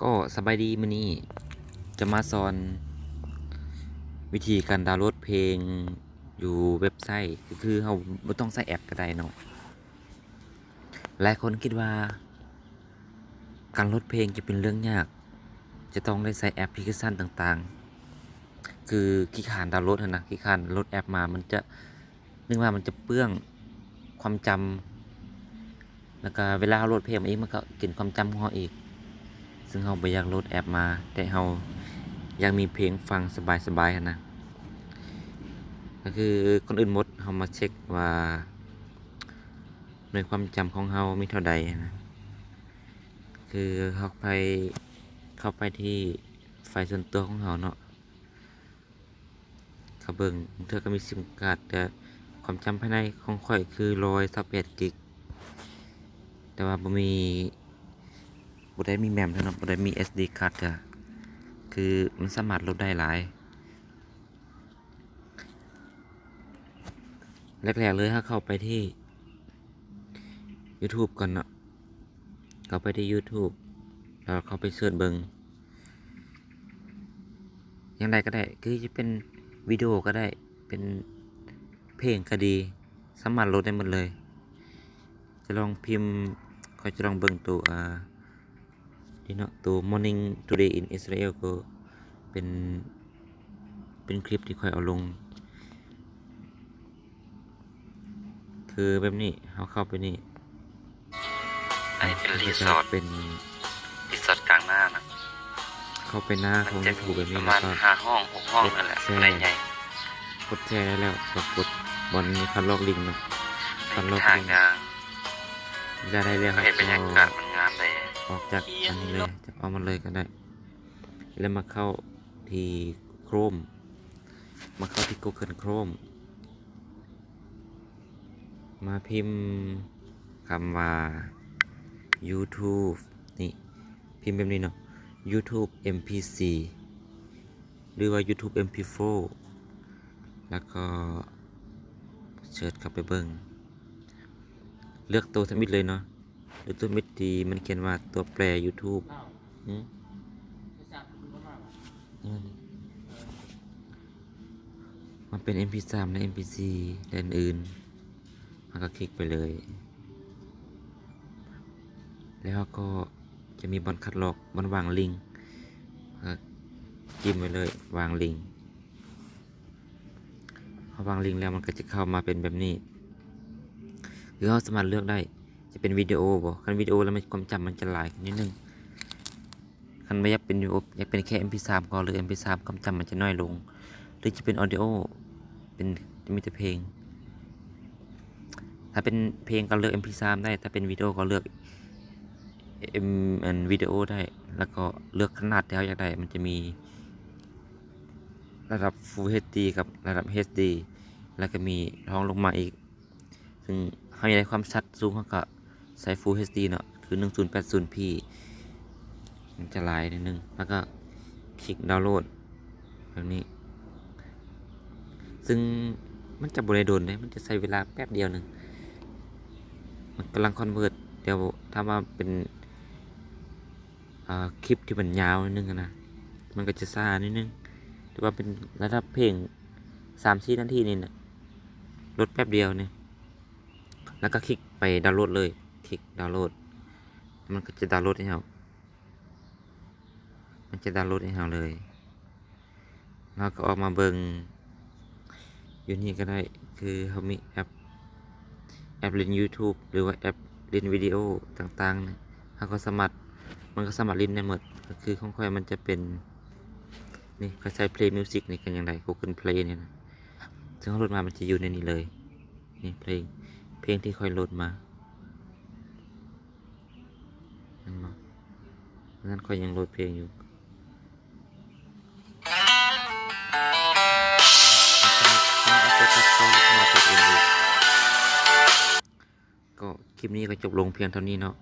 ກໍສະບາຍດີ, ມື້ນີ້ຈະມາສອນວິທີການດາວໂຫຼດເພງຢູ່ເວັບໄຊ, ກໍຄືເຮົາບໍ່ຕ້ອງໃຊ້ແອັບກໍໄດ້ເນາະ. ຫຼາຍຄົນຄິດວ່າການໂຫຼດເພງຈະເປັນເລື່ອງຍາກ, ຈະຕ້ອງໄດ້ໃຊ້ແອັບພລິເຄຊັນຕ່າງໆ, ຄືຂີ້ຄ້ານດາວໂຫຼດຫັ້ນນະ, ຂີ້ຄ້ານໂຫຼດແອັບມາ, ມັນຈະ ໜຶ່ງວ່າມັນຈະເປືອງຄວາມຈຳ ແລ້ວກະເວລາເຮົາໂຫຼດເພງມາອີກ ມັນກະກິນຄວາມຈຳຂອງເຮົາອີກ, ຊຶ່ງເຮົາບໍ່ຢາກໂຫຼດແອັບມາ, ແຕ່ເຮົາຢາກມີເພງຟັງສະບາຍໆຫັ້ນນະ. ກໍຄືກ່ອນອື່ນໝົດ ເຮົາມາເຊັກວ່າໜ່ວຍຄວາມຈຳຂອງເຮົາມີເທົ່າໃດຫັ້ນນະ. ຄືເຮົາໄປ ເຂົ້າໄປທີ່ໄຟລ໌ສ່ວນຕົວຂອງເຮົາເນາະ. ເຂົ້າເບິ່ງ, ບາງເທື່ອກໍມີຊິມກາດ, ແຕ່ຄວາມຈຳພາຍໃນຂອງຂ້ອຍຄືຮ້ອຍຊາວແປດກິກ, ແຕ່ວ່າບໍ່ມີ ບໍ່ໄດ້ມີແມັມເນາະ, ບໍ່ໄດ້ມີເອັສດີກາດ, ກໍຄືມັນສາມາດໂຫຼດໄດ້ຫຼາຍ. ແລກໆເລີຍ ເຮົາເຂົ້າໄປທີ່ຢູທູບກ່ອນເນາະ. ເຂົ້າໄປທີ່ຢູທູບ ແລ້ວເຂົ້າໄປເສີດເບິ່ງ ຢ່າງໃດກໍໄດ້, ຄືຈະເປັນວິດີໂອກໍໄດ້, ເປັນເພງກໍດີ, ສາມາດໂຫຼດໄດ້ໝົດເລີຍ. ຈະລອງພິມ, ຂ້ອຍຈະລອງເບິ່ງໂຕ ອ່າ ນີ້ເນາະ, ໂຕ Morning Today in Israel ກໍເປັນ ເປັນຄລິບທີ່ຂ້ອຍເອົາລົງ ຄືແບບນີ້, ເຮົາເຂົ້າໄປນີ້ ອັນນີ້ເປັນຣີສອດ ເປັນຣີສອດກາງນານະ, ເຂົ້າໄປໜ້າຂອງຢູທູບແບບນີ້ ປະມານຫ້າຫ້ອງຫົກຫ້ອງນັ້ນແຫຼະ, ບໍ່ໄດ້ໃຫຍ່. ກົດແຊໄດ້ແລ້ວ ກໍກົດບ່ອນມີຄັດລອກລິ້ງເນາະ, ຄັດລອກລິ້ງ ໄດ້ແລ້ວ ເຮັດບັນຍາກາດມັນງາມເດ້. ອອກຈາກອັນນີ້ເລີຍ, ອອກມາເລີຍກໍໄດ້, ແລ້ວມາເຂົ້າທີ່ Chrome ມາເຂົ້າທີ່ Google Chrome ມາພິມຄຳວ່າ YouTube ນີ້, ພິມແບບນີ້ເນາະ, YouTube ເອັມພີສີ່ ຫຼືວ່າ YouTube ເອັມພີໂຟ ແລ້ວກໍເສີດເຂົ້າໄປເບິ່ງ, ເລືອກໂຕທຳອິດເລີຍເນາະ. ຢູ່ຕົວມິດທີ່ມັນຂຽນວ່າຕົວແປຢູທູບ ອືມ ມັນເປັນເອັມພີສາມ ແລະ ເອັມພີສີ່ ແລະ ອື່ນໆ ເຮົາກໍຄລິກໄປເລີຍ ແລ້ວເຮົາກໍຈະມີບ່ອນຄັດລອກ ບ່ອນວາງລິ້ງ ເຮົາກໍຈິ້ມໄວ້ເລີຍ ວາງລິ້ງ. ເຮົາວາງລິ້ງແລ້ວ ມັນກໍຈະເຂົ້າມາເປັນແບບນີ້ ຄືເຮົາສາມາດເລືອກໄດ້ ຈະເປັນວິດີໂອບໍ່, ຄັນວິດີໂອແລ້ວມັນ ຄວາມຈຳມັນຈະຫຼາຍຂຶ້ນນິດໜຶ່ງ, ຄັນບໍ່ຢາກເປັນວິດີໂອ ຢາກເປັນແຄ່ເອັມພີສາມກໍເລືອກເອັມພີສາມ ຄວາມຈຳມັນຈະໜ້ອຍລົງ, ຫຼືຈະເປັນອອດິໂອ ເປັນ ຈະມີແຕ່ເພງ. ຖ້າເປັນເພງກໍເລືອກເອັມພີສາມໄດ້, ຖ້າເປັນວິດີໂອກໍເລືອກ ເອັມ ອັນ ວິດີໂອໄດ້ ແລ້ວກໍເລືອກຂະໜາດທີ່ເຮົາຢາກໄດ້, ມັນຈະມີ ລະດັບ Full ເອັດດີ ກັບລະດັບ ເອັດດີ ແລ້ວກໍມີຮອງລົງມາອີກ, ຊຶ່ງເຮົາຢາກໄດ້ຄວາມຊັດສູງ ເຮົາກໍໃສ່ Full ເອັດດີ ເນາະ ຄື ໜຶ່ງສູນແປດສູນ ພີ ມັນຈະຫຼາຍໜ້ອຍໜຶ່ງ, ແລ້ວກໍຄລິກດາວໂຫຼດແບບນີ້, ຊຶ່ງມັນຈະບໍ່ໄດ້ດົນເດ້ ມັນຈະໃຊ້ເວລາແປັບດຽວໜຶ່ງ, ມັນກຳລັງຄອນເວີດ. ດຽວຖ້າວ່າເປັນ ອ່າ ຄລິບທີ່ມັນຍາວໜ້ອຍໜຶ່ງຫັ້ນນະ ມັນກໍຈະຊ້າໜ້ອຍໜຶ່ງ, ແຕ່ວ່າເປັນລະດັບເພງສາມສີ່ນາທີນີ້ນະ ໂຫຼດແປັບດຽວນີ້ ແລ້ວກໍຄລິກໄປດາວໂຫຼດເລີຍ, ຄລິກດາວໂຫຼດ ມັນກໍຈະດາວໂຫຼດໃຫ້ເຮົາ, ມັນຈະດາວໂຫຼດໃຫ້ເຮົາເລີຍ. ເຮົາກໍອອກມາເບິ່ງຢູ່ນີ້ກໍໄດ້, ຄືເຮົາມີແອັບ ແອັບຫຼິ້ນ YouTube ຫຼືວ່າແອັບຫຼິ້ນວິດີໂອຕ່າງໆນີ້ ເຮົາກໍສາມາດ ມັນກໍສາມາດຫຼິ້ນໄດ້ໝົດ. ກໍຄືຂອງຂ້ອຍມັນຈະເປັນ ນີ້ ຂ້ອຍໃຊ້ Play Music ນີ້ກໍຍັງໄດ້ Google Play ນີ້ນະ, ເຊິ່ງເຮົາໂຫຼດມາມັນຈະຢູ່ໃນນີ້ເລີຍ. ນີ້ເພງ ເພງທີ່ຂ້ອຍໂຫຼດມາ ເຫັນບໍ່? ນັ້ນຂ້ອຍຍັງໂຫຼດເພງຢູ່. ກໍຄລິບນີ້ກໍຈົບລົງພຽງເທົ່ານີ້ເນາະ.